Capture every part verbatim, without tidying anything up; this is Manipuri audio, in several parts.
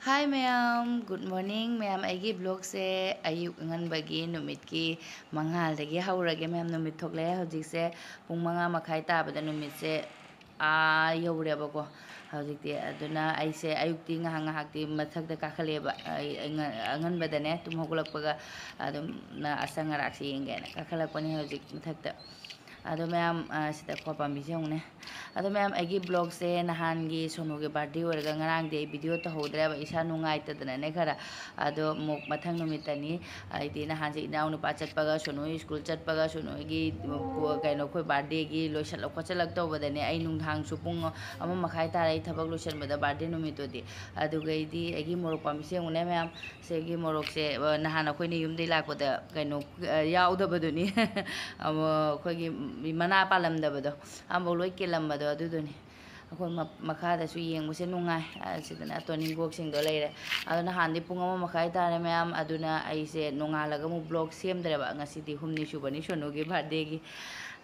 Hi ꯃꯌꯥꯝ, good morning ꯃꯌꯥꯝ꯫ ꯑꯩꯒꯤ vlogꯁꯦ ꯑꯌꯨꯛ ꯑꯉꯟꯕꯒꯤ ꯅꯨꯃꯤꯠꯀꯤ ꯃꯉꯥꯜꯗꯒꯤ ꯍꯧꯔꯒꯦ ꯃꯌꯥꯝ꯫ ꯅꯨꯃꯤꯠ ꯊꯣꯛꯂꯛꯑꯦ ꯍꯧꯖꯤꯛꯁꯦ, ꯄꯨꯡ ꯃꯉꯥ ꯃꯈꯥꯏ ꯇꯥꯕꯗ ꯅꯨꯃꯤꯠꯁꯦ ꯑꯥ ꯌꯧꯔꯦꯕꯀꯣ꯫ ꯍꯧꯖꯤꯛꯇꯤ ꯑꯗꯨꯅ ꯑꯩꯁꯦ ꯑꯌꯨꯛꯇꯤ ꯉꯥꯏꯍꯥꯛ ꯉꯥꯏꯍꯥꯛꯇꯤ ꯃꯊꯛꯇ ꯀꯥꯈꯠꯂꯛꯑꯦꯕ꯫ ꯑꯩ ꯑꯩ ꯉ-, ꯑꯉꯟꯕꯗꯅꯦ ꯇꯨꯝ ꯍꯧꯒꯠꯂꯛꯄꯒ ꯑꯗꯨꯝ ꯅ-, ꯑꯁꯪ ꯑꯔꯥꯛꯁꯦ ꯌꯦꯡꯒꯦꯅ ꯀꯥꯈꯠꯂꯛꯄꯅꯦ ꯍꯧꯖꯤꯛ ꯃꯊꯛꯇ꯫ ꯑꯗꯣ ꯃꯌꯥꯝ, ꯑ, ꯁꯤꯗ ꯈ꯭ꯋꯥ ꯄꯥꯝꯕꯤꯁꯦ ꯌꯦꯡꯉꯨꯅꯦ꯫ ꯑꯗꯣ ꯃꯌꯥꯝ, ꯑꯩꯒꯤ vlogꯁꯦ ꯅꯍꯥꯟꯒꯤ ꯁꯣꯅꯨꯒꯤ birthday ꯑꯣꯏꯔꯒ ꯉꯔꯥꯡꯗꯤ ꯑꯩ video ꯇꯧꯍꯧꯗ꯭ꯔꯦꯕ, ꯏꯁꯥ ꯅꯨꯡꯉꯥꯏꯇꯗꯅꯅꯦ ꯈꯔ꯫ ꯑꯗꯣ ꯑꯃꯨꯛ ꯃꯊꯪ ꯅꯨꯃꯤꯠꯇꯅꯤ꯫ ꯍꯥꯏꯗꯤ ꯅꯍꯥꯟꯁꯦ ꯏꯅꯥꯎꯅꯨꯄꯥ ꯆꯠꯄꯒ, ꯁꯣꯅꯨ ꯁ꯭ꯀꯨꯜ ꯆꯠꯄꯒ, ꯁꯣꯅꯨꯒꯤ, ꯀꯩꯅꯣ, ꯑꯩꯈꯣꯏ birthdayꯒꯤ ꯂꯣꯏꯁꯤꯜꯂꯛ ꯈꯣꯠꯆꯜꯂꯛ ꯇꯧꯕꯗꯅꯦ, ꯑꯩ ꯅꯨꯡꯗꯥꯡꯁꯨ ꯄꯨꯡ ꯑꯃ ꯃꯈꯥꯏ ꯇꯥꯔꯦ ꯑꯩ ꯊꯕꯛ ꯂꯣꯏꯁꯤꯟꯕꯗ, birthday ꯅꯨꯃꯤꯠꯇꯨꯗꯤ꯫ ꯑꯗꯨꯒꯩꯗꯤ ꯑꯩꯒꯤ ꯃꯣꯔꯣꯛ ꯄꯥꯝꯕꯤꯁꯦ ꯌꯦꯡꯉꯨꯅꯦ ꯃꯌꯥꯝ꯫ ꯁꯤꯒꯤ ꯃꯣꯔꯣꯛꯁꯦ, ꯑ, ꯅꯍꯥꯟ ꯑꯩꯈꯣꯏꯅ ꯌꯨꯝꯗꯩ ꯂꯥꯛꯄꯗ ꯀꯩꯅꯣ, ꯑ, ꯌꯥꯎꯗꯕꯗꯨꯅꯤ꯫ ꯑꯃ, ꯑꯩꯈꯣꯏꯒꯤ ꯃꯅꯥ ꯄꯥꯜꯂꯝꯗꯕꯗꯣ, ꯑꯃꯐꯥꯎ ꯂꯣꯏ ꯀꯦꯜꯂꯝꯕꯗꯣ ꯑꯗꯨꯗꯨꯅꯤ꯫ ꯑꯩꯈꯣꯏ ꯃ-, ꯃꯈꯥꯗꯁꯨ ꯌꯦꯡꯕꯁꯦ ꯅꯨꯡꯉꯥꯏ꯫ ꯑ, ꯁꯤꯗꯅ ꯇꯣꯅꯤꯡꯀꯣꯛꯁꯤꯡꯗꯣ ꯂꯩꯔꯦ꯫ ꯑꯗꯣ ꯅꯍꯥꯟꯗꯤ ꯄꯨꯡ ꯑꯃ ꯃꯈꯥꯏ ꯇꯥꯔꯦ ꯃꯌꯥꯝ, ꯑꯗꯨꯅ ꯑꯩꯁꯦ ꯅꯣꯡꯉꯥꯜꯂꯒ ꯑꯃꯨꯛ vlog ꯁꯦꯝꯗ꯭ꯔꯦꯕ꯫ ꯉꯁꯤꯗꯤ ꯍꯨꯝꯅꯤ ꯁꯨꯕꯅꯤ ꯁꯣꯅꯨꯒꯤ birthdayꯒꯤ꯫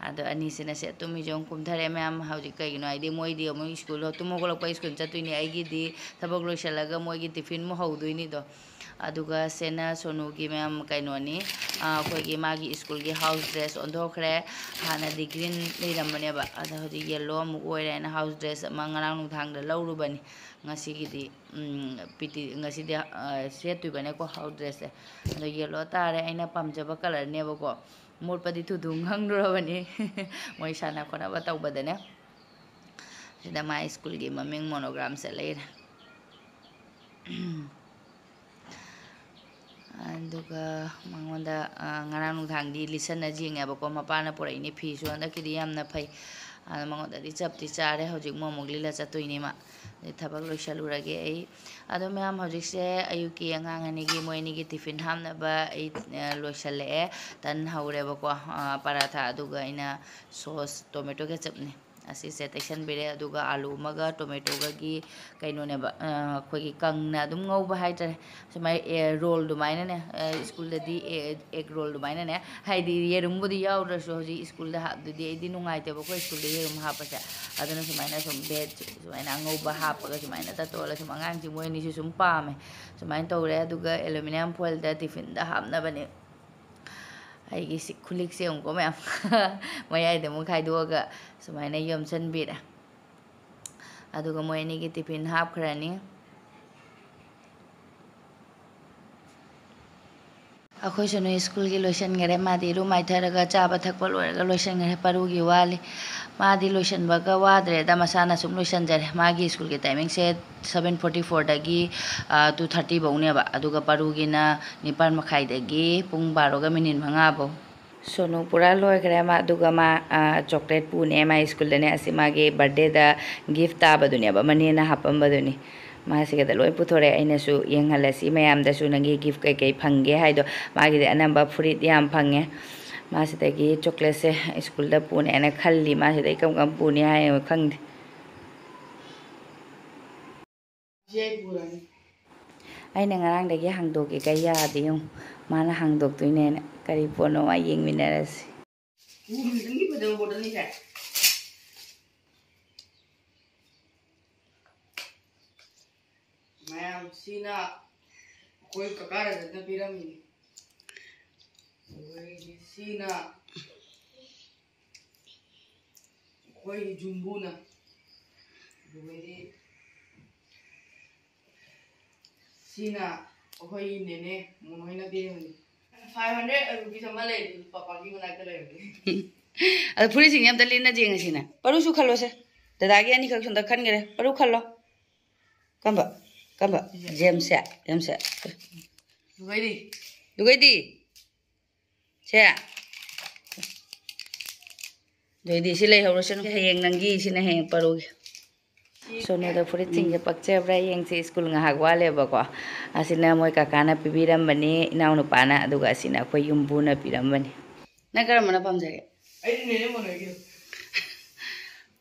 ꯑꯗꯣ ꯑꯅꯤꯁꯤꯅ ꯁꯦ ꯇꯨꯝꯃꯤꯁꯦ ꯑꯃꯨꯛ ꯀꯨꯝꯊꯔꯦ ꯃꯌꯥꯝ꯫ ꯍꯧꯖꯤꯛ ꯀꯩꯒꯤꯅꯣ ꯍꯥꯏꯗꯤ ꯃꯣꯏꯗꯤ ꯑꯃꯨꯛ ꯁ꯭ꯀꯨꯜ, ꯇꯨꯝ ꯍꯧꯒꯠꯂꯛꯄ ꯁ꯭ꯀꯨꯜ ꯆꯠꯇꯣꯏꯅꯤ꯫ ꯑꯩꯒꯤꯗꯤ ꯊꯕꯛ ꯂꯣꯏꯁꯤꯜꯂꯒ ꯃꯣꯏꯒꯤ tiffin ꯑꯃꯨꯛ ꯍꯧꯗꯣꯏꯅꯤꯗꯣ꯫ ꯑꯗꯨꯒ ꯁꯦꯅ ꯁꯣꯅꯨꯒꯤ ꯃꯌꯥꯝ ꯀꯩꯅꯣꯅꯤ, ꯑ, ꯑꯩꯈꯣꯏꯒꯤ ꯃꯥꯒꯤ ꯁ꯭ꯀꯨꯜꯒꯤ house dress ꯑꯣꯟꯊꯣꯛꯈ꯭ꯔꯦ꯫ ꯍꯥꯟꯅꯗꯤ green ꯂꯩꯔꯝꯕꯅꯦꯕ, ꯑꯗꯣ ꯍꯧꯖꯤꯛ yellow ꯑꯃꯨꯛ ꯑꯣꯏꯔꯦ ꯍꯥꯏꯅ house dress ꯑꯃ ꯉꯔꯥꯡ ꯅꯨꯡꯗꯥꯡꯗ ꯂꯧꯔꯨꯕꯅꯤ꯫ ꯉꯁꯤꯒꯤꯗꯤ, ꯎꯝ, PT, ꯉꯁꯤꯗꯤ, ꯑ, ꯁꯦꯠꯇꯣꯏꯕꯅꯦꯀꯣ house dressꯁꯦ꯫ ꯑꯗꯣ yellow ꯇꯥꯔꯦ, ꯑꯩꯅ ꯄꯥꯝꯖꯕ colourꯅꯦꯕꯀꯣ꯫ ꯃꯣꯠꯄꯗꯤ ꯊꯨꯊꯨ ꯈꯪꯗ꯭ꯔꯕꯅꯤ꯫ ꯃꯣꯏ ꯁꯥꯟꯅ ꯈꯣꯠꯅꯕ ꯇꯧꯕꯗꯅꯦ꯫ ꯁꯤꯗ ꯃꯥ ꯁ꯭ꯀꯨꯜꯒꯤ ꯃꯃꯤꯡ monogram ꯆꯠ ꯂꯩꯔꯦ꯫ ꯑꯗꯨꯒ ꯃꯉꯣꯟꯗ, ꯑ, ꯉꯔꯥꯡ ꯅꯨꯡꯗꯥꯡꯗꯤ ꯂꯤꯠꯁꯟꯅ ꯌꯦꯡꯉꯦꯕꯀꯣ, ꯃꯄꯥꯅ ꯄꯨꯔꯛꯏꯅꯦ ꯐꯤꯁꯨ꯫ ꯍꯟꯗꯛꯀꯤꯗꯤ ꯌꯥꯝꯅ ꯐꯩ꯫ ꯑꯗꯣ ꯃꯉꯣꯟꯗꯗꯤ ꯆꯞꯇꯤ ꯆꯥꯔꯦ꯫ ꯍꯧꯖꯤꯛ ꯑꯃꯨꯛ ꯑꯃꯨꯛ ꯂꯤꯠꯂ ꯆꯠꯇꯣꯏꯅꯦ ꯃꯥ꯫ ꯑꯗꯩ ꯊꯕꯛ ꯂꯣꯏꯁꯜꯂꯨꯔꯒꯦ ꯑꯩ꯫ ꯑꯗꯣ ꯃꯌꯥꯝ, ꯍꯧꯖꯤꯛꯁꯦ ꯑꯌꯨꯛꯀꯤ ꯑꯉꯥꯡ ꯑꯅꯤꯒꯤ, ꯃꯣꯏ ꯑꯅꯤꯒꯤ tiffin ꯍꯥꯞꯅꯕ ꯑꯩ, ꯑ, ꯂꯣꯏꯁꯜꯂꯛꯑꯦ꯫ ꯇꯟ ꯍꯧꯔꯦꯕꯀꯣ, ꯑ, ꯄꯔꯥꯊꯥ, ꯑꯗꯨꯒ ꯑꯩꯅ sauce, tomato ketchupꯅꯦ꯫ ꯑꯁꯤꯁꯦ ꯇꯩꯁꯟꯕꯤꯔꯦ꯫ ꯑꯗꯨꯒ ꯑꯥꯂꯨ ꯑꯃꯒ ꯇꯣꯃꯦꯇꯣꯒꯒꯤ ꯀꯩꯅꯣꯅꯦꯕ, ꯑ, ꯑꯩꯈꯣꯏꯒꯤ ꯀꯪꯅ ꯑꯗꯨꯝ ꯉꯧꯕ ꯍꯥꯏꯇꯥꯔꯦ꯫ ꯁꯨꯃꯥꯏꯅ, ꯑꯦ, ꯔꯣꯜ ꯑꯗꯨꯃꯥꯏꯅꯅꯦ, ꯑ, ꯁ꯭ꯀꯨꯜꯗꯗꯤ ꯑꯦ-, ꯑꯦꯒ ꯔꯣꯜ ꯑꯗꯨꯃꯥꯏꯅꯅꯦ, ꯍꯥꯏꯗꯤ ꯌꯦꯔꯨꯝꯕꯨꯗꯤ ꯌꯥꯎꯗ꯭ꯔꯁꯨ ꯍꯧꯖꯤꯛ ꯁ꯭ꯀꯨꯜꯗ ꯍꯥꯞ-, ꯑꯗꯨꯗꯤ ꯑꯩꯗꯤ ꯅꯨꯡꯉꯥꯏꯇꯦꯕꯀꯣ ꯁ꯭ꯀꯨꯜꯗ ꯌꯦꯔꯨꯝ ꯍꯥꯞꯄꯁꯦ꯫ ꯑꯗꯨꯅ ꯁꯨꯃꯥꯏꯅ ꯁꯨꯝ ꯕ꯭ꯔꯦꯗ ꯁꯨꯃꯥꯏꯅ ꯑꯉꯧꯕ ꯍꯥꯞꯄꯒ ꯁꯨꯃꯥꯏꯅ ꯇꯠꯇꯣꯛꯑꯒ ꯁꯨꯝ ꯑꯉꯥꯡꯁꯤꯡ ꯃꯣꯏ ꯑꯅꯤꯁꯨ ꯁꯨꯝ ꯄꯥꯝꯃꯦ꯫ ꯁꯨꯃꯥꯏꯅ ꯇꯧꯔꯦ꯫ ꯑꯗꯨꯒ ꯑꯦꯂꯨꯃꯤꯅꯤꯌꯝ ꯐꯣꯏꯜꯗ ꯇꯤꯐꯤꯟꯗ ꯍꯥꯞꯅꯕꯅꯦ꯫ ꯑꯩꯒꯤ ꯁꯤ ꯈꯨꯂꯤꯛꯁꯦ ꯌꯦꯡꯉꯨꯀꯣ ꯃꯌꯥꯝ꯫ ꯃꯌꯥꯏꯗ ꯑꯃꯨꯛ ꯈꯥꯏꯗꯣꯛꯑꯒ ꯁꯨꯃꯥꯏꯅ ꯌꯣꯝꯁꯤꯟꯕꯤꯔꯦ꯫ ꯑꯗꯨꯒ ꯃꯣꯏ ꯑꯅꯤꯒꯤ ꯇꯤꯐꯤꯟ ꯍꯥꯞꯈ꯭ꯔꯅꯤ꯫ ꯑꯩꯈꯣꯏꯁꯨ ꯅꯣꯏ ꯁ꯭ꯀꯨꯜꯒꯤ ꯂꯣꯏꯁꯤꯟꯈꯔꯦ꯫ ꯃꯥꯗꯤ ꯏꯔꯨ ꯃꯥꯏꯊꯔꯒ ꯆꯥꯕ ꯊꯛꯄ ꯂꯣꯏꯔꯒ ꯂꯣꯏꯁꯤꯟꯈꯔꯦ꯫ ꯄꯔꯨꯒꯤ ꯋꯥꯠꯂꯤ꯫ ꯃꯥꯗꯤ ꯂꯣꯏꯁꯤꯟꯕꯒ ꯋꯥꯗ꯭ꯔꯦꯗ, ꯃꯁꯥꯅ ꯁꯨꯝ ꯂꯣꯏꯁꯤꯟꯖꯔꯦ꯫ ꯃꯥꯒꯤ ꯁ꯭ꯀꯨꯜꯒꯤ ꯇꯥꯏꯃꯤꯡꯁꯦ ꯁꯚꯦꯟ ꯐꯣꯔꯇꯤ ꯐꯣꯔꯗꯒꯤ ꯇꯨ ꯊꯥꯔꯇꯤ ꯐꯧꯅꯦꯕ꯫ ꯑꯗꯨꯒ ꯄꯔꯨꯒꯤꯅ ꯅꯤꯄꯥꯜ ꯃꯈꯥꯏꯗꯒꯤ ꯄꯨꯡ ꯕꯥꯔꯣꯒ ꯃꯤꯅꯤꯠ ꯃꯉꯥ ꯐꯧ꯫ ꯁꯣꯅꯨ ꯄꯨꯔꯥ ꯂꯣꯏꯈ꯭ꯔꯦ꯫ ꯃꯥ, ꯑꯗꯨꯒ ꯃꯥ, ꯑ, ꯆꯣꯀ꯭ꯂꯦꯠ ꯄꯨꯅꯦ꯫ ꯃꯥ ꯁ꯭ꯀꯨꯜꯗꯅꯦ꯫ ꯑꯁꯤ ꯃꯥꯒꯤ ꯕꯥꯔꯗꯦꯗ ꯒꯤꯐ ꯇꯥꯕꯗꯨꯅꯦꯕ, ꯃꯅꯦꯅ ꯍꯥꯞꯄꯝꯕꯗꯨꯅꯤ꯫ ꯃꯥ ꯁꯤꯒꯗ ꯂꯣꯏ ꯄꯨꯊꯣꯔꯛꯑꯦ꯫ ꯑꯩꯅꯁꯨ ꯌꯦꯡꯍꯜꯂꯁꯤ ꯃꯌꯥꯝꯗꯁꯨ, ꯅꯪꯒꯤ ꯒꯤꯐ ꯀꯩꯀꯩ ꯐꯪꯒꯦ ꯍꯥꯏꯗꯣ꯫ ꯃꯥꯒꯤꯗꯤ ꯑꯅꯝꯕ ꯐꯨꯔꯤꯠ ꯌꯥꯝ ꯐꯪꯉꯦ꯫ ꯃꯥ ꯁꯤꯗꯒꯤ ꯆꯣꯀ꯭ꯂꯦꯠꯁꯦ ꯁ꯭ꯀꯨꯜꯗ ꯄꯨꯅꯦꯅ ꯈꯜꯂꯤ꯫ ꯃꯥ ꯁꯤꯗꯒꯤ ꯀꯔꯝ ꯀꯔꯝ ꯄꯨꯅꯤ ꯍꯥꯏꯅꯣ ꯈꯪꯗꯦ꯫ ꯑꯩꯅ ꯉꯔꯥꯡꯗꯒꯤ ꯍꯥꯡꯗꯣꯛꯀꯦ ꯀꯩ ꯌꯥꯗꯦ ꯌꯦꯡꯉꯨ꯫ ꯃꯥꯅ ꯍꯥꯡꯗꯣꯛꯇꯣꯏꯅꯦꯅ꯫ ꯀꯔꯤ ꯄꯣꯠꯅꯣ ꯃꯥ ꯌꯦꯡꯃꯤꯟꯅꯔꯁꯤ꯫ ꯎꯝ, ꯅꯪꯒꯤ ꯐꯖꯕ ꯕꯣꯇꯜꯅꯤꯁꯦ꯫ ꯃꯌꯥꯝ, ꯁꯤꯅ ꯑꯩꯈꯣꯏ ꯀꯀꯥ ꯔꯖꯠꯅ ꯄꯤꯔꯝꯃꯤꯅꯤ꯫ ꯑꯗꯨꯗꯒꯤꯗꯤ ꯁꯤꯅ ꯑꯩꯈꯣꯏ ꯌꯨꯝꯕꯨꯅ, ꯑꯗꯨꯗꯒꯤꯗꯤ ꯁꯤꯅ ꯑꯩꯈꯣꯏ ꯅꯦꯅꯦ ꯃꯣꯅꯣꯏꯅ ꯄꯤꯔꯝꯃꯤ꯫ Five hundred rupees ꯑꯃ ꯂꯩ, ꯄꯄꯥꯒꯤ ꯃꯅꯥꯛꯇ ꯂꯩꯕꯅꯤ꯫ ꯑꯗꯣ ꯐꯨꯔꯤꯠꯁꯤꯡꯁꯦ ꯑꯝꯇ ꯂꯤꯠꯅꯁꯦ ꯉꯁꯤꯅ꯫ ꯄꯔꯨꯁꯨ ꯈꯜꯂꯣꯁꯦ꯫ ꯗꯗꯥꯒꯤ ꯑꯅꯤꯈꯛ ꯁꯣꯝꯗ ꯈꯟꯈ꯭ꯔꯦ꯫ ꯄꯔꯨ ꯈꯜꯂꯣ꯫ ꯀꯝꯕ? ꯀꯝꯕ? ꯖꯦꯝꯁꯁꯦ? ꯖꯦꯝꯁꯁꯦ꯫ ꯂꯨꯒꯩꯗꯤ꯫ ꯂꯨꯒꯩꯗꯤ꯫ ꯁꯦ꯫ ꯑꯗꯨꯑꯣꯏꯗꯤ ꯁꯤ ꯂꯩꯍꯧꯔꯁꯅꯨ꯫ ꯍꯌꯦꯡ ꯅꯪꯒꯤ, ꯁꯤꯅ ꯍꯌꯦꯡ ꯄꯔꯨꯒꯤ꯫ ꯁꯣꯅꯨꯗ ꯐꯨꯔꯤꯠꯁꯤꯡꯁꯦ ꯄꯛꯆꯕ꯭ꯔꯥ ꯌꯦꯡꯁꯤ꯫ ꯁ꯭ꯀꯨꯜ ꯉꯥꯏꯍꯥꯛ ꯋꯥꯠꯂꯦꯕꯀꯣ꯫ ꯑꯁꯤꯅ ꯃꯣꯏ ꯀꯀꯥꯅ ꯄꯤꯕꯤꯔꯝꯕꯅꯤ, ꯏꯅꯥꯎꯅꯨꯄꯥꯅ, ꯑꯗꯨꯒ ꯑꯁꯤꯅ ꯑꯩꯈꯣꯏ ꯌꯨꯝꯕꯨꯅ ꯄꯤꯔꯝꯕꯅꯤ꯫ ꯅꯪ ꯀꯔꯝꯕꯅ ꯄꯥꯝꯖꯒꯦ? ꯑꯩꯗꯤ ꯅꯦꯅꯦ ꯃꯣꯅꯣꯏꯒꯤꯗꯣ꯫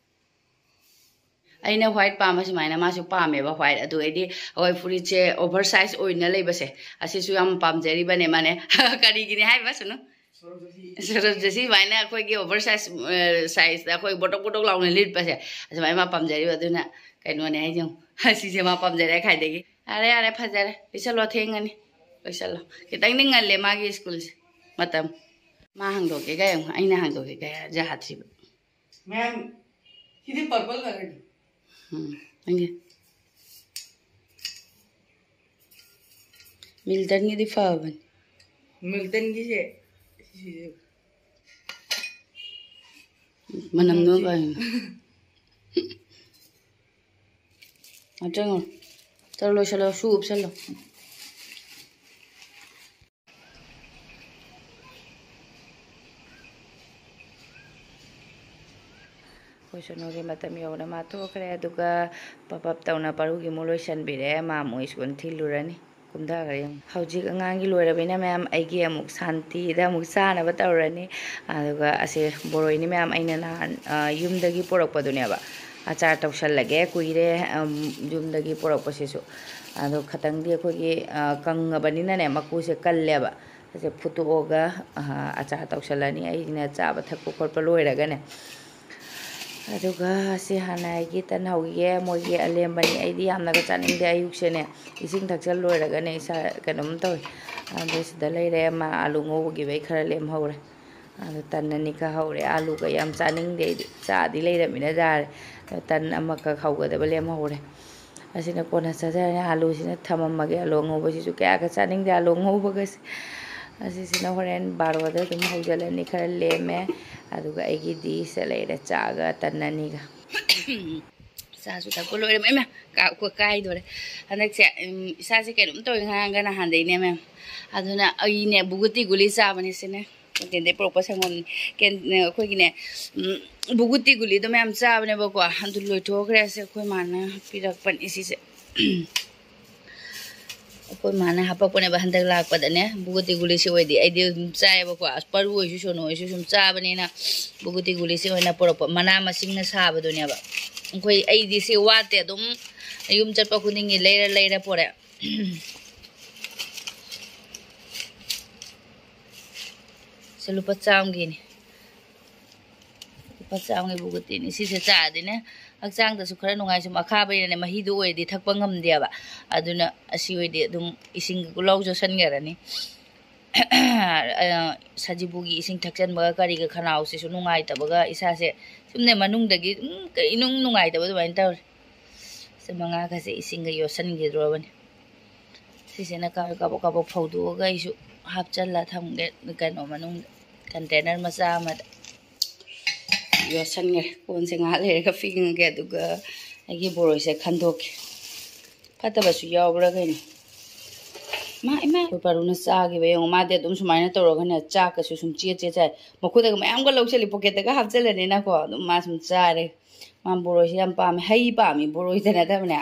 ꯑꯩꯅ white ꯄꯥꯝꯕ ꯁꯨꯃꯥꯏꯅ ꯃꯥꯁꯨ ꯄꯥꯝꯃꯦꯕ white꯫ ꯑꯗꯨ ꯑꯩꯗꯤ ꯑꯩꯈꯣꯏ ꯐꯨꯔꯤꯠꯁꯦ over size ꯑꯣꯏꯅ ꯂꯩꯕꯁꯦ ꯑꯁꯤꯁꯨ ꯌꯥꯝ ꯄꯥꯝꯖꯔꯤꯕꯅꯦ ꯃꯥꯅꯦ꯫ ꯀꯔꯤꯒꯤꯅꯤ ꯍꯥꯏꯕ ꯁꯨꯅꯨ? ꯁꯨꯃꯥꯏꯅ ꯑꯩꯈꯣꯏꯒꯤ over size sizeꯇ ꯑꯩꯈꯣꯏ ꯕꯣꯇꯣꯛ ꯕꯣꯇꯣꯛ ꯂꯥꯎꯅ ꯂꯤꯠꯄꯁꯦ ꯑꯁꯨꯃꯥꯏꯅ ꯃꯥ ꯄꯥꯝꯖꯔꯤꯕ꯫ ꯑꯗꯨꯅ ꯀꯩꯅꯣꯅꯦ ꯍꯥꯏꯁꯦ ꯌꯦꯡꯉꯨ꯫ ꯑꯁꯤꯁꯦ ꯃꯥ ꯄꯥꯝꯖꯔꯦ ꯈ꯭ꯋꯥꯏꯗꯒꯤ꯫ ꯌꯥꯔꯦ ꯌꯥꯔꯦ, ꯐꯖꯔꯦ, ꯂꯣꯏꯁꯜꯂꯣ, ꯊꯦꯡꯉꯅꯤ꯫ ꯂꯣꯏꯁꯜꯂꯣ꯫ ꯈꯤꯇꯪꯗꯤ ꯉꯜꯂꯦ ꯃꯥꯒꯤ ꯁ꯭ꯀꯨꯜꯁꯦ ꯃꯇꯝ꯫ ꯃꯥ ꯍꯥꯡꯗꯣꯛꯀꯦꯒ ꯌꯦꯡꯉꯨ, ꯑꯩꯅ ꯍꯥꯡꯗꯣꯛꯀꯦꯒ ꯌꯥꯗ꯭ꯔꯤꯕ꯫ ꯃꯦꯝ, ꯁꯤꯗꯤ purple colourꯅꯤ꯫ ꯎꯝ, ꯅꯪꯒꯤ ꯃꯤꯜꯇꯟꯒꯤꯗꯤ ꯐꯕꯅꯤ꯫ ꯃꯤꯜꯇꯟꯒꯤꯁꯦ ꯁꯤꯁꯦ ꯃꯅꯝꯗꯣ ꯃꯅꯝꯁꯦ ꯀꯩꯅꯣ? ꯉꯥꯛꯇꯪ ꯉꯥꯏꯈꯣ꯫ ꯆꯠꯂꯣ, ꯂꯣꯏꯁꯜꯂꯣ, ꯁꯨ ꯎꯞꯁꯜꯂꯣ꯫ ꯑꯩꯈꯣꯏ ꯁꯣꯅꯨꯒꯤ ꯃꯇꯝ ꯌꯧꯅ ꯃꯥ ꯊꯣꯛꯈ꯭ꯔꯦ꯫ ꯑꯗꯨꯒ ꯄꯞ ꯄꯞ ꯇꯧꯅ ꯄꯔꯨꯒꯤ ꯑꯃꯨꯛ ꯂꯣꯏꯁꯟꯕꯤꯔꯦ꯫ ꯃꯥ ꯑꯃꯨꯛ ꯁ꯭ꯀꯨꯜ ꯊꯤꯜꯂꯨꯔꯅꯤ꯫ ꯀꯨꯝꯊꯈ꯭ꯔꯦ ꯌꯦꯡꯉꯨ꯫ ꯍꯧꯖꯤꯛ ꯑꯉꯥꯡꯒꯤ ꯂꯣꯏꯔꯕꯅꯤꯅ ꯃꯌꯥꯝ ꯑꯩꯒꯤ ꯑꯃꯨꯛ ꯁꯥꯟꯇꯤꯗ ꯑꯃꯨꯛ ꯆꯥꯅꯕ ꯇꯧꯔꯅꯤ꯫ ꯑꯗꯨꯒ ꯑꯁꯦ ꯕꯣꯔꯣꯏꯅꯤ ꯃꯌꯥꯝ, ꯑꯩꯅ ꯅꯍꯥꯟ, ꯑ, ꯌꯨꯝꯗꯒꯤ ꯄꯨꯔꯛꯄꯗꯨꯅꯦꯕ꯫ ꯑꯆꯥꯔ ꯇꯧꯁꯜꯂꯒꯦ, ꯀꯨꯏꯔꯦ, ꯑꯝ, ꯌꯨꯝꯗꯒꯤ ꯄꯨꯔꯛꯄꯁꯤꯁꯨ꯫ ꯑꯗꯣ ꯈꯇꯪꯗꯤ ꯑꯩꯈꯣꯏꯒꯤ, ꯑ, ꯀꯪꯉꯕꯅꯤꯅꯅꯦ, ꯃꯀꯨꯁꯦ ꯀꯜꯂꯦꯕ꯫ ꯑꯁꯦ ꯐꯨꯠꯇꯣꯛꯑꯒ, ꯑ, ꯑꯆꯥꯔ ꯇꯧꯁꯜꯂꯅꯤ꯫ ꯑꯩꯅ ꯆꯥꯕ ꯊꯛꯄ ꯈꯣꯠꯄ ꯂꯣꯏꯔꯒꯅꯦ꯫ ꯑꯗꯨꯒ ꯁꯤ ꯍꯥꯟꯅ ꯑꯩꯒꯤ ꯇꯟ ꯍꯧꯈꯤꯒꯦ꯫ ꯃꯣꯏꯒꯤ ꯑꯂꯦꯝꯕꯅꯤ꯫ ꯑꯩꯗꯤ ꯌꯥꯝꯅꯒ ꯆꯥꯅꯤꯡꯗꯦ ꯑꯌꯨꯛꯁꯦꯅꯦ꯫ ꯏꯁꯤꯡ ꯊꯛꯆꯜ ꯂꯣꯏꯔꯒꯅꯦ ꯏꯁꯥ ꯀꯩꯅꯣꯝ ꯇꯧꯋꯤ꯫ ꯑꯗꯣ ꯁꯤꯗ ꯂꯩꯔꯦ꯫ ꯃꯥ ꯑꯥꯂꯨ ꯉꯧꯕꯒꯤꯕꯩ ꯈꯔ ꯂꯦꯝꯍꯧꯔꯦ꯫ ꯑꯗꯣ ꯇꯟ ꯑꯅꯤꯈꯛ ꯍꯧꯔꯦ꯫ ꯑꯥꯂꯨꯒ ꯌꯥꯝ ꯆꯥꯅꯤꯡꯗꯦ ꯑꯩꯗꯤ꯫ ꯆꯥꯗꯤ ꯂꯩꯔꯃꯤꯅ ꯌꯥꯔꯦ꯫ ꯑꯗꯣ ꯇꯟ ꯑꯃꯈꯛ ꯍꯧꯒꯗꯕ ꯂꯦꯝꯍꯧꯔꯦ꯫ ꯑꯁꯤꯅ ꯀꯣꯟꯅ ꯆꯥꯖꯔꯅꯤ꯫ ꯑꯥꯂꯨꯁꯤꯅ ꯊꯝꯃꯝꯃꯒꯦ꯫ ꯑꯥꯂꯨ ꯑꯉꯧꯕꯁꯤꯁꯨ ꯀꯌꯥꯒ ꯆꯥꯅꯤꯡꯗꯦ, ꯑꯥꯂꯨ ꯑꯉꯧꯕꯒꯁꯦ꯫ ꯑꯁꯤꯁꯤꯅ ꯍꯣꯔꯦꯟ ꯕꯥꯔꯣꯗ ꯑꯗꯨꯝ ꯍꯧꯖꯤꯜꯂꯅꯤ꯫ ꯈꯔ ꯂꯦꯝꯃꯦ꯫ ꯑꯗꯨꯒ ꯑꯩꯒꯤ ꯗꯤꯁꯇ ꯂꯩꯔꯦ ꯆꯥꯒ ꯇꯟ ꯑꯅꯤꯒ꯫ ꯆꯥꯁꯨ ꯊꯛꯄ ꯂꯣꯏꯔꯦ꯫ ꯃꯌꯥꯝ ꯀꯥꯏꯗꯣꯔꯦ꯫ ꯍꯟꯗꯛꯁꯦ, ꯎꯝ, ꯏꯁꯥꯁꯦ ꯀꯩꯅꯣꯝ ꯇꯧꯋꯦ ꯉꯔꯥꯡꯒ ꯅꯍꯥꯟꯗꯩꯅꯦ ꯃꯌꯥꯝ꯫ ꯑꯗꯨꯅ ꯑꯩꯅꯦ ꯕꯨꯒꯨꯇꯤ ꯒꯨꯂꯤ ꯆꯥꯕꯅꯦ ꯁꯤꯅꯦ꯫ ꯀꯦꯟꯗꯩ ꯄꯨꯔꯛꯄ ꯁꯪꯒꯣꯝ, ꯀꯦꯟ-, ꯑꯩꯈꯣꯏꯒꯤꯅꯦ, ꯎꯝ, ꯕꯨꯒꯨꯇꯤ ꯒꯨꯂꯤꯗꯣ ꯃꯌꯥꯝ ꯆꯥꯕꯅꯦꯕꯀꯣ꯫ ꯑꯗꯨ ꯂꯣꯏꯊꯣꯛꯈ꯭ꯔꯦ꯫ ꯑꯁꯦ ꯑꯩꯈꯣꯏ ꯃꯥꯅ ꯄꯤꯔꯛꯄꯅꯤ ꯁꯤꯁꯦ꯫ ꯑꯩꯈꯣꯏ ꯃꯥꯅ ꯍꯥꯄꯛꯄꯅꯦꯕ ꯍꯟꯗꯛ ꯂꯥꯛꯄꯗꯅꯦ꯫ ꯕꯨꯒꯨꯇꯤ ꯒꯨꯂꯤꯁꯦ ꯑꯣꯏꯗꯤ ꯑꯩꯗꯤ ꯑꯗꯨꯝ ꯆꯥꯏꯌꯦꯕꯀꯣ꯫ ꯑꯁ, ꯄꯔꯨ ꯑꯣꯏꯁꯨ ꯁꯣꯅꯨ ꯑꯣꯏꯁꯨ ꯁꯨꯝ ꯆꯥꯕꯅꯤꯅ ꯕꯨꯒꯨꯇꯤ ꯒꯨꯂꯤꯁꯦ ꯑꯣꯏꯅ ꯄꯨꯔꯛꯄ꯫ ꯃꯅꯥ ꯃꯁꯤꯡꯅ ꯁꯥꯕꯗꯨꯅꯦꯕ꯫ ꯑꯩꯈꯣꯏ, ꯑꯩꯗꯤ ꯁꯤ ꯋꯥꯠꯇꯦ, ꯑꯗꯨꯝ ꯌꯨꯝ ꯆꯠꯄ ꯈꯨꯗꯤꯡꯒꯤ ꯂꯩꯔ ꯂꯩꯔ ꯄꯣꯔꯛꯑꯦ꯫ ꯁꯤ ꯂꯨꯄꯥ ꯆꯥꯝꯃꯒꯤꯅꯤ꯫ ꯂꯨꯄꯥ ꯆꯥꯝꯃꯒꯤ ꯕꯨꯒꯨꯇꯤꯅꯤ꯫ ꯁꯤꯁꯦ ꯆꯥꯔꯗꯤꯅꯦ, ꯍꯛꯆꯥꯡꯗꯁꯨ ꯈꯔ ꯅꯨꯡꯉꯥꯏ꯫ ꯁꯨꯝ ꯑꯈꯥꯕꯩꯅꯅꯦ, ꯃꯍꯤꯗꯨ ꯑꯣꯏꯔꯗꯤ ꯊꯛꯄ ꯉꯝꯗꯦꯕ꯫ ꯑꯗꯨꯅ ꯑꯁꯤ ꯑꯣꯏꯗꯤ ꯑꯗꯨꯝ ꯏꯁꯤꯡ ꯒꯨꯂꯥꯎ ꯆꯣꯠꯁꯟꯈ꯭ꯔꯅꯤ꯫ ꯁꯖꯤꯕꯨꯒꯤ ꯏꯁꯤꯡ ꯊꯛꯆꯟꯕꯒ ꯀꯔꯤꯒ, ꯈꯅꯥꯎꯁꯤꯁꯨ ꯅꯨꯡꯉꯥꯏꯇꯕꯒ, ꯏꯁꯥꯁꯦ ꯁꯨꯝꯅꯦ, ꯃꯅꯨꯡꯗꯒꯤ ꯑꯗꯨꯝ ꯏꯅꯨꯡ ꯅꯨꯡꯉꯥꯏꯇꯕ ꯑꯗꯨꯃꯥꯏꯅ ꯇꯧꯔꯦ꯫ ꯁꯤ ꯃꯉꯥꯒꯁꯦ ꯏꯁꯤꯡꯒ ꯌꯣꯠꯁꯟꯈꯤꯗ꯭ꯔꯣꯕꯅꯤ꯫ ꯁꯤꯁꯤꯅ ꯀꯥꯕꯛ ꯀꯥꯕꯛ ꯀꯥꯕꯛ ꯐꯧꯗꯣꯛꯑꯒ ꯑꯩꯁꯨ ꯍꯥꯞꯆꯜꯂ ꯊꯝꯒꯦ, ꯀꯩꯅꯣ ꯃꯅꯨꯡꯗ, ꯀꯟꯇꯦꯅꯔ ꯃꯆꯥ ꯑꯃꯗ ꯌꯣꯠꯁꯟꯈ꯭ꯔꯦ꯫ ꯀꯣꯟꯁꯦ ꯉꯥꯏꯍꯥꯛ ꯂꯩꯔꯒ ꯐꯦꯡꯉꯒꯦ, ꯑꯗꯨꯒ ꯑꯩꯒꯤ ꯕꯣꯔꯣꯏꯁꯦ ꯈꯟꯗꯣꯛꯀꯦ꯫ ꯐꯠꯇꯕꯁꯨ ꯌꯥꯎꯕ꯭ꯔꯥ ꯀꯩꯅꯣ? ꯃꯥ, ꯏꯃꯥ, ꯑꯩꯈꯣꯏ ꯄꯥꯔꯨꯅ ꯆꯥꯈꯤꯕ ꯌꯦꯡꯉꯣ꯫ ꯃꯥꯗꯤ ꯑꯗꯨꯝ ꯁꯨꯃꯥꯏꯅ ꯇꯧꯔꯒꯅꯦ, ꯆꯥꯛꯀꯁꯨ ꯁꯨꯝ ꯆꯦꯠ ꯆꯦꯠ ꯆꯥꯏ꯫ ꯃꯈꯨꯠꯇꯒ ꯃꯌꯥꯝꯒ ꯂꯧꯁꯤꯜꯂꯤ, ꯄꯣꯀꯦꯠꯇꯒ ꯍꯥꯞꯆꯤꯜꯂꯅꯤꯅꯀꯣ, ꯑꯗꯨꯝ ꯃꯥ ꯁꯨꯝ ꯆꯥꯔꯦ꯫ ꯃꯥ ꯕꯣꯔꯣꯏꯁꯦ ꯌꯥꯝ ꯄꯥꯝꯃꯦ, ꯍꯩ ꯄꯥꯝꯃꯤ, ꯕꯣꯔꯣꯏꯗ ꯅꯠꯇꯕꯅꯦ꯫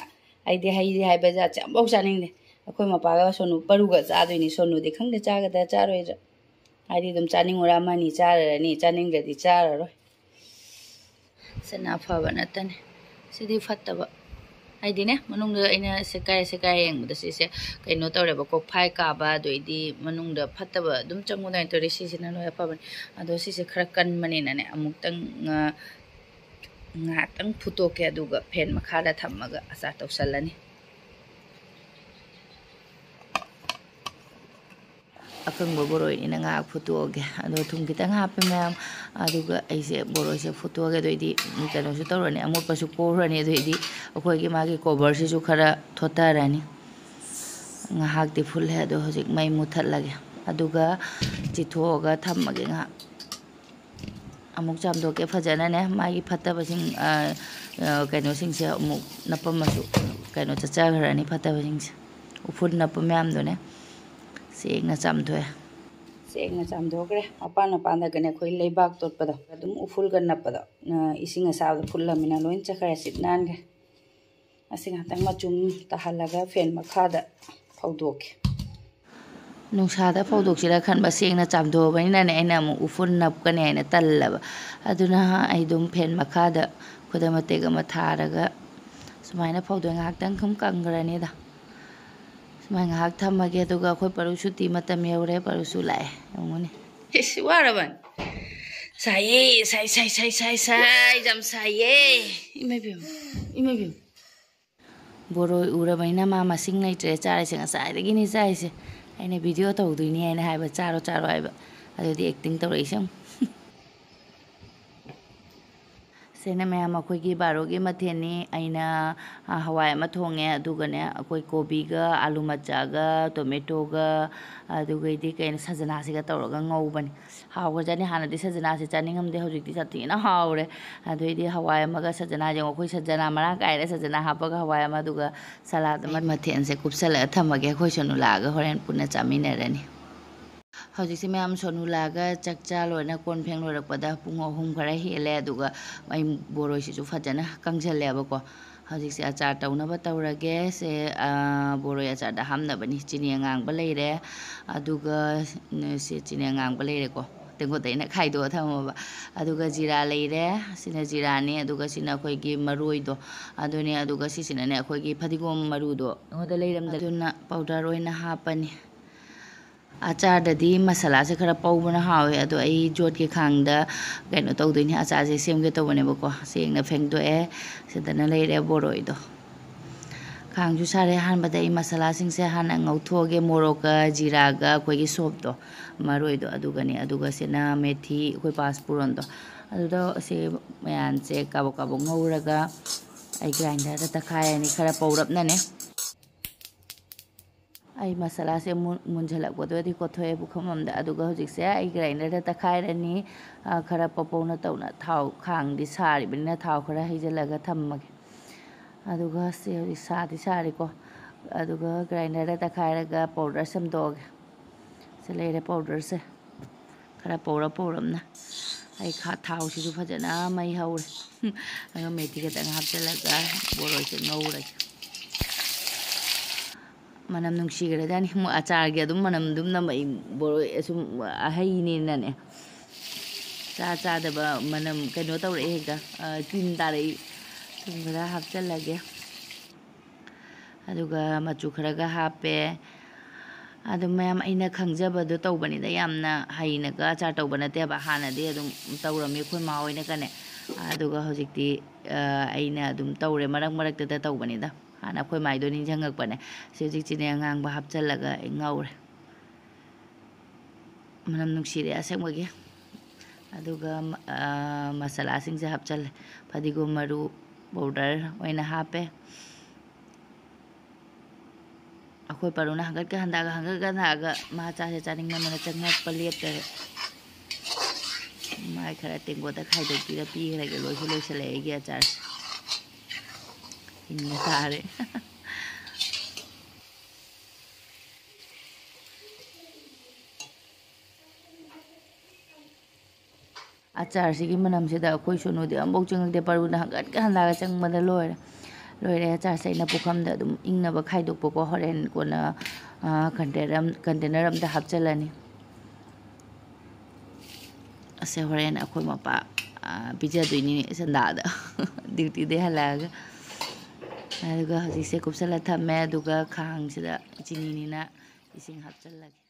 ꯑꯩꯗꯤ ꯍꯩ ꯍꯥꯏꯕ ꯖꯥꯠꯁꯦ ꯑꯝꯐꯥꯎ ꯆꯥꯅꯤꯡꯗꯦ꯫ ꯑꯩꯈꯣꯏ ꯃꯄꯥꯒ ꯁꯣꯅꯨ ꯄꯔꯨꯒ ꯆꯥꯗꯣꯏꯅꯤ꯫ ꯁꯣꯅꯨꯗꯤ ꯈꯪꯗꯦ ꯆꯥꯒꯗ꯭ꯔꯥ ꯆꯥꯔꯣꯏꯗ꯭ꯔꯥ꯫ ꯍꯥꯏꯗꯤ ꯑꯗꯨꯝ ꯆꯥꯅꯤꯡꯉꯨꯔꯥ ꯑꯃꯅꯤ ꯆꯥꯔꯅꯤ, ꯆꯥꯅꯤꯡꯗ꯭ꯔꯗꯤ ꯆꯥꯔꯔꯣꯏ꯫ ꯁꯤꯅ ꯑꯐꯕ ꯅꯠꯇꯅꯤ꯫ ꯁꯤꯗꯤ ꯐꯠꯇꯕ꯫ ꯍꯥꯏꯗꯤꯅꯦ, ꯃꯅꯨꯡꯗ ꯑꯩꯅ ꯁꯦꯒꯥꯏ ꯁꯦꯒꯥꯏ ꯌꯦꯡꯕꯗ ꯁꯤꯁꯦ ꯀꯩꯅꯣ ꯇꯧꯔꯦꯕ, ꯀꯣꯛꯐꯥꯏ ꯀꯥꯕ, ꯑꯗꯩꯗꯤ ꯃꯅꯨꯡꯗ ꯐꯠꯇꯕ ꯑꯗꯨꯝ ꯆꯪꯉꯨꯗꯥꯏꯅ ꯇꯧꯔꯦ꯫ ꯁꯤꯁꯤꯅ ꯂꯣꯏ ꯑꯐꯕꯅꯤ꯫ ꯑꯗꯣ ꯁꯤꯁꯦ ꯈꯔ ꯀꯟꯕꯅꯤꯅꯅꯦ, ꯑꯃꯨꯛꯇꯪ, ꯑ, ꯉꯥꯏꯍꯥꯛꯇꯪ ꯐꯨꯠꯇꯣꯛꯀꯦ, ꯑꯗꯨꯒ ꯐꯦꯟ ꯃꯈꯥꯗ ꯊꯝꯃꯒ ꯑꯆꯥꯔ ꯇꯧꯁꯜꯂꯅꯤ꯫ ꯑꯀꯪꯕ ꯕꯣꯔꯣꯏꯅꯤꯅ ꯉꯥꯏꯍꯥꯛ ꯐꯨꯠꯇꯣꯛꯑꯒꯦ꯫ ꯑꯗꯣ ꯊꯨꯝ ꯈꯤꯇꯪ ꯍꯥꯞꯄꯦ ꯃꯌꯥꯝ꯫ ꯑꯗꯨꯒ ꯑꯩꯁꯦ ꯕꯣꯔꯣꯏꯁꯦ ꯐꯨꯠꯇꯣꯛꯑꯒꯦ꯫ ꯑꯗꯨꯑꯣꯏꯗꯤ ꯀꯩꯅꯣꯁꯨ ꯇꯧꯔꯅꯤ, ꯑꯃꯣꯠꯄꯁꯨ ꯀꯣꯛꯈ꯭ꯔꯅꯤ꯫ ꯑꯗꯨꯑꯣꯏꯗꯤ ꯑꯩꯈꯣꯏꯒꯤ ꯃꯥꯒꯤ ꯀꯣꯕꯔꯁꯤꯁꯨ ꯈꯔ ꯊꯣꯠꯊꯔꯅꯤ꯫ ꯉꯥꯏꯍꯥꯛꯇꯤ ꯐꯨꯠꯂꯦ, ꯑꯗꯣ ꯍꯧꯖꯤꯛ ꯃꯩ ꯃꯨꯠꯊꯠꯂꯒꯦ꯫ ꯑꯗꯨꯒ ꯆꯤꯊꯣꯛꯑꯒ ꯊꯝꯃꯒꯦ ꯉꯥꯏꯍꯥꯛ꯫ ꯑꯃꯨꯛ ꯆꯥꯝꯊꯣꯛꯀꯦ ꯐꯖꯅꯅꯦ꯫ ꯃꯥꯒꯤ ꯐꯠꯇꯕꯁꯤꯡ, ꯑ, ꯑ, ꯀꯩꯅꯣꯁꯤꯡꯁꯦ ꯑꯃꯨꯛ ꯅꯞꯄꯝꯃꯁꯨ, ꯀꯩꯅꯣ ꯆꯠꯆꯈ꯭ꯔꯅꯤ ꯐꯠꯇꯕꯁꯤꯡꯁꯦ꯫ ꯎꯐꯨꯜ ꯅꯞꯄ ꯃꯌꯥꯝꯗꯨꯅꯦ ꯁꯦꯡꯅ ꯆꯥꯝꯊꯣꯛꯑꯦ꯫ ꯁꯦꯡꯅ ꯆꯥꯝꯊꯣꯛꯈ꯭ꯔꯦ꯫ ꯃꯄꯥꯟ ꯃꯄꯥꯟꯗꯒꯅꯦ ꯑꯩꯈꯣꯏ ꯂꯩꯕꯥꯛ ꯇꯣꯠꯄꯗꯣ, ꯑꯗꯨꯝ ꯎꯐꯨꯜꯒ ꯅꯞꯄꯗꯣ, ꯑ, ꯏꯁꯤꯡ ꯑꯁꯥꯕꯗ ꯐꯨꯠꯂꯃꯤꯅ ꯂꯣꯏ ꯆꯠꯈ꯭ꯔꯦ, ꯁꯤꯠ ꯅꯥꯟꯈ꯭ꯔꯦ꯫ ꯑꯁꯤ ꯉꯥꯛꯇꯪ ꯃꯆꯨꯝ ꯇꯥꯍꯜꯂꯒ ꯐꯦꯟ ꯃꯈꯥꯗ ꯐꯧꯗꯣꯛꯀꯦ꯫ ꯅꯨꯡꯁꯥꯗ ꯐꯧꯗꯣꯛꯁꯤꯔ ꯈꯟꯕ, ꯁꯦꯡꯅ ꯆꯥꯝꯊꯣꯛꯑꯕꯅꯤꯅꯅꯦ, ꯑꯩꯅ ꯑꯃꯨꯛ ꯎꯐꯨꯜ ꯅꯞꯀꯅꯤ ꯍꯥꯏꯅ ꯇꯜꯂꯕ꯫ ꯑꯗꯨꯅ ꯑꯩ ꯑꯗꯨꯝ ꯐꯦꯟ ꯃꯈꯥꯗ ꯈꯨꯗꯝ ꯃꯇꯦꯛ ꯑꯃ ꯊꯥꯔꯒ ꯁꯨꯃꯥꯏꯅ ꯐꯧꯗꯣꯏ꯫ ꯉꯥꯏꯍꯥꯛꯇꯪ ꯁꯨꯝ ꯀꯪꯈ꯭ꯔꯅꯤꯗ꯫ ꯁꯨꯃꯥꯏꯅ ꯉꯥꯏꯍꯥꯛ ꯊꯝꯃꯒꯦ, ꯑꯗꯨꯒ ꯑꯩꯈꯣꯏ ꯄꯔꯨ ꯁꯨꯇꯤ ꯃꯇꯝ ꯌꯧꯔꯦ, ꯄꯔꯨꯁꯨ ꯂꯥꯛꯑꯦ꯫ ꯌꯦꯡꯉꯨꯅꯦ꯫ ꯏꯁ, ꯋꯥꯔꯕꯅꯤ꯫ ꯁꯥꯏꯌꯦ, ꯁꯥꯏ, ꯁꯥꯏ, ꯁꯥꯏ, ꯁꯥꯏ, ꯁꯥꯏ, ꯌꯥꯝ ꯁꯥꯏꯌꯦ꯫ ꯏꯃꯥ ꯏꯕꯦꯝꯃ, ꯏꯃꯥ ꯏꯕꯦꯝꯃ꯫ ꯕꯣꯔꯣꯏ ꯎꯔꯕꯅꯤꯅ ꯃꯥ ꯃꯁꯤꯡ ꯂꯩꯇ꯭ꯔꯦ, ꯆꯥꯔꯤꯁꯦ ꯉꯁꯥꯏꯗꯒꯤꯅꯤ ꯆꯥꯏꯁꯦ꯫ ꯑꯩꯅ ꯚꯤꯗꯤꯑꯣ ꯇꯧꯗꯣꯏꯅꯤ ꯍꯥꯏꯅ ꯍꯥꯏꯕ, "ꯆꯥꯔꯣ, ꯆꯥꯔꯣ" ꯍꯥꯏꯕ꯫ ꯑꯗꯨꯗꯤ ꯑꯦꯛꯇꯤꯡ ꯇꯧꯔꯛꯏꯁꯦ ꯌꯦꯡꯉꯨ꯫ ꯁꯤꯅ ꯃꯌꯥꯝ ꯑꯩꯈꯣꯏꯒꯤ ꯕꯥꯔꯣꯒꯤ ꯃꯊꯦꯜꯅꯤ꯫ ꯑꯩꯅ, ꯑ, ꯍꯋꯥꯏ ꯑꯃ ꯊꯣꯡꯉꯦ, ꯑꯗꯨꯒꯅꯦ ꯑꯩꯈꯣꯏ ꯀꯣꯕꯤꯒ, ꯑꯥꯂꯨ ꯃꯆꯥꯒ, ꯇꯣꯃꯦꯇꯣꯒ, ꯑꯗꯨꯒꯩꯗꯤ ꯀꯩꯅꯣ, ꯁꯖꯅꯥꯁꯤꯒ ꯇꯧꯔꯒ ꯉꯧꯕꯅꯤ꯫ ꯍꯥꯎꯈ꯭ꯔꯖꯥꯠꯅꯤ꯫ ꯍꯥꯟꯅꯗꯤ ꯁꯖꯅꯥꯁꯦ ꯆꯥꯅꯤꯡꯉꯝꯗꯦ, ꯍꯧꯖꯤꯛꯇꯤ ꯁꯥꯊꯤꯅ ꯍꯥꯎꯔꯦ꯫ ꯑꯗꯨꯏꯗꯤ ꯍꯋꯥꯏ ꯑꯃꯒ ꯁꯖꯅꯥ, ꯌꯦꯡꯉꯣ, ꯑꯩꯈꯣꯏ ꯁꯖꯅꯥ ꯃꯔꯥꯡ ꯀꯥꯏꯔꯦ, ꯁꯖꯅꯥ ꯍꯥꯞꯄꯒ ꯍꯋꯥꯏ ꯑꯃ, ꯑꯗꯨꯒ ꯁꯂꯥꯗ ꯑꯃ꯫ ꯑꯩ ꯃꯊꯦꯜꯁꯦ ꯀꯨꯞꯁꯜꯂꯒ ꯊꯝꯃꯒꯦ, ꯑꯩꯈꯣꯏ ꯁꯣꯅꯨ ꯂꯥꯛꯑꯒ ꯍꯣꯔꯦꯟ ꯄꯨꯟꯅ ꯆꯥꯃꯤꯟꯅꯔꯅꯤ꯫ ꯍꯧꯖꯤꯛꯁꯦ ꯃꯌꯥꯝ ꯁꯣꯅꯨ ꯂꯥꯛꯑꯒ ꯆꯥꯛ ꯆꯥ ꯂꯣꯏꯅ ꯀꯣꯟ ꯐꯦꯡ ꯂꯣꯏꯔꯛꯄꯗ ꯄꯨꯡ ꯑꯍꯨꯝ ꯈꯔ ꯍꯦꯜꯂꯦ꯫ ꯑꯗꯨꯒ ꯑꯩ ꯕꯣꯔꯣꯏꯁꯤꯁꯨ ꯐꯖꯅ ꯀꯪꯁꯜꯂꯦꯕꯀꯣ꯫ ꯍꯧꯖꯤꯛꯁꯦ ꯑꯆꯥꯔ ꯇꯧꯅꯕ ꯇꯧꯔꯒꯦ꯫ ꯁꯦ, ꯑ, ꯕꯣꯔꯣꯏ ꯑꯆꯥꯔꯗ ꯍꯥꯞꯅꯕꯅꯤ꯫ ꯆꯤꯅꯤ ꯑꯉꯥꯡꯕ ꯂꯩꯔꯦ, ꯑꯗꯨꯒ, ꯎꯝ, ꯁꯦ ꯆꯤꯅꯤ ꯑꯉꯥꯡꯕ ꯂꯩꯔꯦꯀꯣ, ꯇꯦꯡꯀꯣꯠꯇ ꯑꯩꯅ ꯈꯥꯏꯗꯣꯛꯑ ꯊꯝꯃꯕ꯫ ꯑꯗꯨꯒ ꯖꯤꯔꯥ ꯂꯩꯔꯦ, ꯁꯤꯅ ꯖꯤꯔꯥꯅꯤ, ꯑꯗꯨꯒ ꯁꯤꯅ ꯑꯩꯈꯣꯏꯒꯤ ꯃꯔꯣꯏꯗꯣ ꯑꯗꯨꯅꯦ, ꯑꯗꯨꯒ ꯁꯤꯁꯤꯅꯅꯦ ꯑꯩꯈꯣꯏꯒꯤ ꯐꯗꯤꯒꯣꯝ ꯃꯔꯨꯗꯣ ꯑꯩꯉꯣꯟꯗ ꯂꯩꯔꯝꯗ, ꯑꯗꯨꯅ ꯄꯥꯎꯗꯔ ꯑꯣꯏꯅ ꯍꯥꯞꯄꯅꯤ꯫ ꯑꯆꯥꯔꯗꯗꯤ ꯃꯁꯥꯂꯥꯁꯦ ꯈꯔ ꯄꯧꯕꯅ ꯍꯥꯎꯋꯦ, ꯑꯗꯣ ꯑꯩ ꯖꯣꯠꯀꯤ ꯈꯥꯡꯗ ꯀꯩꯅꯣ ꯇꯧꯗꯣꯏꯅꯤ, ꯑꯆꯥꯔꯁꯦ ꯁꯦꯝꯒꯦ ꯇꯧꯕꯅꯦꯕꯀꯣ꯫ ꯁꯦꯡꯅ ꯐꯦꯡꯗꯣꯛꯑꯦ꯫ ꯁꯤꯗꯅ ꯂꯩꯔꯦ ꯕꯣꯔꯣꯏꯗꯣ꯫ ꯈꯥꯡꯁꯨ ꯁꯥꯔꯦ꯫ ꯑꯍꯥꯟꯕꯗ ꯑꯩ ꯃꯁꯥꯂꯥꯁꯤꯡꯁꯦ ꯍꯥꯟꯅ ꯉꯧꯊꯣꯛꯑꯒꯦ꯫ ꯃꯣꯔꯣꯛꯀ ꯖꯤꯔꯥꯒ ꯑꯩꯈꯣꯏꯒꯤ ꯁꯣꯞꯇꯣ, ꯃꯔꯣꯏꯗꯣ ꯑꯗꯨꯒꯅꯤ, ꯑꯗꯨꯒ ꯁꯤꯅ ꯃꯦꯊꯤ, ꯑꯩꯈꯣꯏ ꯄꯥꯁ ꯄꯨꯔꯣꯟꯗꯣ, ꯑꯗꯨꯗꯣ ꯁꯤ ꯃꯌꯥꯝꯁꯦ ꯀꯥꯕꯛ ꯀꯥꯕꯛ ꯉꯧꯔꯒ ꯑꯩ ꯒ꯭ꯔꯥꯏꯟꯗꯔꯗ ꯇꯛꯈꯥꯏꯔꯅꯤ, ꯈꯔ ꯄꯧꯔꯞꯅꯅꯦ꯫ ꯑꯩ ꯃꯁꯥꯂꯥꯁꯦ ꯃꯨꯟ-, ꯃꯨꯟꯖꯜꯂꯛꯄꯗꯨꯗꯤ ꯀꯣꯠꯊꯣꯛꯑꯦ ꯄꯨꯈꯝ ꯑꯃꯗ꯫ ꯑꯗꯨꯒ ꯍꯧꯖꯤꯛꯁꯦ ꯑꯩ ꯒ꯭ꯔꯥꯏꯟꯗꯔꯗ ꯇꯛꯈꯥꯏꯔꯅꯤ꯫ ꯑ, ꯈꯔ ꯄꯧ ꯄꯧꯅ ꯇꯧꯅ꯫ ꯊꯥꯎ, ꯈꯥꯡꯗꯤ ꯁꯥꯔꯤꯕꯅꯤꯅ ꯊꯥꯎ ꯈꯔ ꯍꯩꯖꯤꯜꯂꯒ ꯊꯝꯃꯒꯦ꯫ ꯑꯗꯨꯒ ꯁꯦ ꯍꯧꯖꯤꯛ ꯁꯥꯗꯤ ꯁꯥꯔꯦꯀꯣ꯫ ꯑꯗꯨꯒ ꯒ꯭ꯔꯥꯏꯟꯗꯔꯗ ꯇꯛꯈꯥꯏꯔꯒ ꯄꯥꯎꯗꯔ ꯁꯦꯝꯗꯣꯛꯑꯒꯦ꯫ ꯁꯤ ꯂꯩꯔꯦ ꯄꯥꯎꯗꯔꯁꯦ꯫ ꯈꯔ ꯄꯧꯔꯞ ꯄꯧꯔꯞꯅ꯫ ꯑꯩ ꯈꯥ-, ꯊꯥꯎꯁꯤꯁꯨ ꯐꯖꯅ ꯃꯩ ꯍꯧꯔꯦ꯫ ꯑꯗꯨꯒ ꯃꯦꯊꯤ ꯈꯛꯇꯪ ꯍꯥꯞꯆꯤꯜꯂꯒ ꯕꯣꯔꯣꯏꯁꯦ ꯉꯧꯔꯒꯦ꯫ ꯃꯅꯝ ꯅꯨꯡꯁꯤꯈ꯭ꯔꯖꯥꯠꯅꯤ꯫ ꯃꯣꯏ ꯑꯆꯥꯔꯒꯤ ꯑꯗꯨꯝ ꯃꯅꯝ ꯑꯗꯨꯝ ꯅꯝꯃꯛꯏ꯫ ꯕꯣꯔꯣꯏ ꯑꯁꯨꯝ ꯑꯍꯩꯅꯤꯅꯅꯦ꯫ ꯆꯥ ꯆꯥꯗꯕ ꯃꯅꯝ ꯀꯩꯅꯣ ꯇꯧꯔꯛꯑꯦ ꯍꯦꯛꯇ, ꯑ, ꯇꯤꯟ ꯇꯥꯔꯛꯏ꯫ ꯊꯨꯝ ꯈꯔ ꯍꯥꯞꯆꯜꯂꯒꯦ꯫ ꯑꯗꯨꯒ ꯃꯆꯨ ꯈꯔꯒ ꯍꯥꯞꯄꯦ꯫ ꯑꯗꯨꯝ ꯃꯌꯥꯝ ꯑꯩꯅ ꯈꯪꯖꯕꯗꯣ ꯇꯧꯕꯅꯤꯗ, ꯌꯥꯝꯅ ꯍꯩꯅꯒ ꯑꯆꯥꯔ ꯇꯧꯕ ꯅꯠꯇꯦꯕ꯫ ꯍꯥꯟꯅꯗꯤ ꯑꯗꯨꯝ ꯇꯧꯔꯝꯃꯤ ꯑꯩꯈꯣꯏ ꯃꯥ ꯍꯣꯏꯅꯒꯅꯦ꯫ ꯑꯗꯨꯒ ꯍꯧꯖꯤꯛꯇꯤ, ꯑ, ꯑꯩꯅ ꯑꯗꯨꯝ ꯇꯧꯔꯦ, ꯃꯔꯛ ꯃꯔꯛꯇꯗ ꯇꯧꯕꯅꯤꯗ꯫ ꯍꯥꯟꯅ ꯑꯩꯈꯣꯏ ꯃꯥꯏꯗꯣ ꯅꯤꯡꯁꯤꯡꯉꯛꯄꯅꯦ꯫ ꯁꯤ ꯍꯧꯖꯤꯛ ꯆꯤꯅꯤ ꯑꯉꯥꯡꯕ ꯍꯥꯞꯆꯜꯂꯒ ꯑꯩ ꯉꯧꯔꯦ꯫ ꯃꯅꯝ ꯅꯨꯡꯁꯤꯔꯦ ꯑꯁꯦꯡꯕꯒꯤ꯫ ꯑꯗꯨꯒ, ꯑ, ꯃꯁꯥꯂꯥꯁꯤꯡꯁꯦ ꯍꯥꯞꯆꯜꯂꯦ꯫ ꯐꯗꯤꯒꯣꯝ ꯃꯔꯨ powder ꯑꯣꯏꯅ ꯍꯥꯞꯄꯦ꯫ ꯑꯩꯈꯣꯏ ꯄꯥꯔꯨꯅ ꯍꯪꯒꯠꯀ ꯍꯟꯗꯥꯒ, ꯍꯪꯒꯠꯀ ꯍꯟꯗꯥꯒ ꯃꯥ ꯆꯥꯁꯦ ꯆꯥꯅꯤꯡꯃꯟꯗꯅ ꯆꯪꯉꯛꯄ ꯂꯦꯞꯇꯔꯦ꯫ ꯃꯥꯏ ꯈꯔ ꯇꯦꯡꯀꯣꯠꯇ ꯈꯥꯏꯗꯣꯛꯄꯤꯔ ꯄꯤꯈ꯭ꯔꯒꯦ꯫ ꯂꯣꯏꯁꯨ ꯂꯣꯏꯁꯤꯜꯂꯛꯑꯦ ꯑꯩꯒꯤ ꯑꯆꯥꯔꯁꯦ꯫ ꯍꯤꯡꯅ ꯇꯥꯔꯦ꯫ ꯑꯆꯥꯔꯁꯤꯒꯤ ꯃꯅꯝꯁꯤꯗ ꯑꯩꯈꯣꯏ ꯁꯣꯅꯨꯗꯤ ꯑꯃꯐꯥꯎ ꯆꯪꯉꯛꯇꯦ꯫ ꯄꯥꯔꯨꯅ ꯍꯪꯒꯠꯀ ꯍꯟꯗꯥꯒ ꯆꯪꯕꯗ ꯂꯣꯏꯔꯦ꯫ ꯂꯣꯏꯔꯦ, ꯑꯆꯥꯔꯁꯦ ꯑꯩꯅ ꯄꯨꯈꯝꯗ ꯑꯗꯨꯝ ꯏꯪꯅꯕ ꯈꯥꯏꯗꯣꯛꯄꯀꯣ꯫ ꯍꯣꯔꯦꯟ ꯀꯣꯟꯅ, ꯑ, container ꯑꯝ-, container ꯑꯝꯗ ꯍꯥꯞꯆꯜꯂꯅꯤ꯫ ꯑꯁꯦ ꯍꯣꯔꯦꯟ ꯑꯩꯈꯣꯏ ꯃꯄꯥ, ꯑ, ꯄꯤꯖꯗꯣꯏꯅꯤꯅꯦ ꯁꯟꯗꯥꯗ duty ꯗꯩ ꯍꯜꯂꯛꯑꯒ꯫ ꯑꯗꯨꯒ ꯍꯧꯖꯤꯛꯁꯦ ꯀꯨꯞꯁꯜꯂ ꯊꯝꯃꯦ꯫ ꯑꯗꯨꯒ ꯈꯥꯡꯁꯤꯗ ꯆꯤꯅꯤꯅꯤꯅ ꯏꯁꯤꯡ ꯍꯥꯞꯆꯜꯂꯒꯦ꯫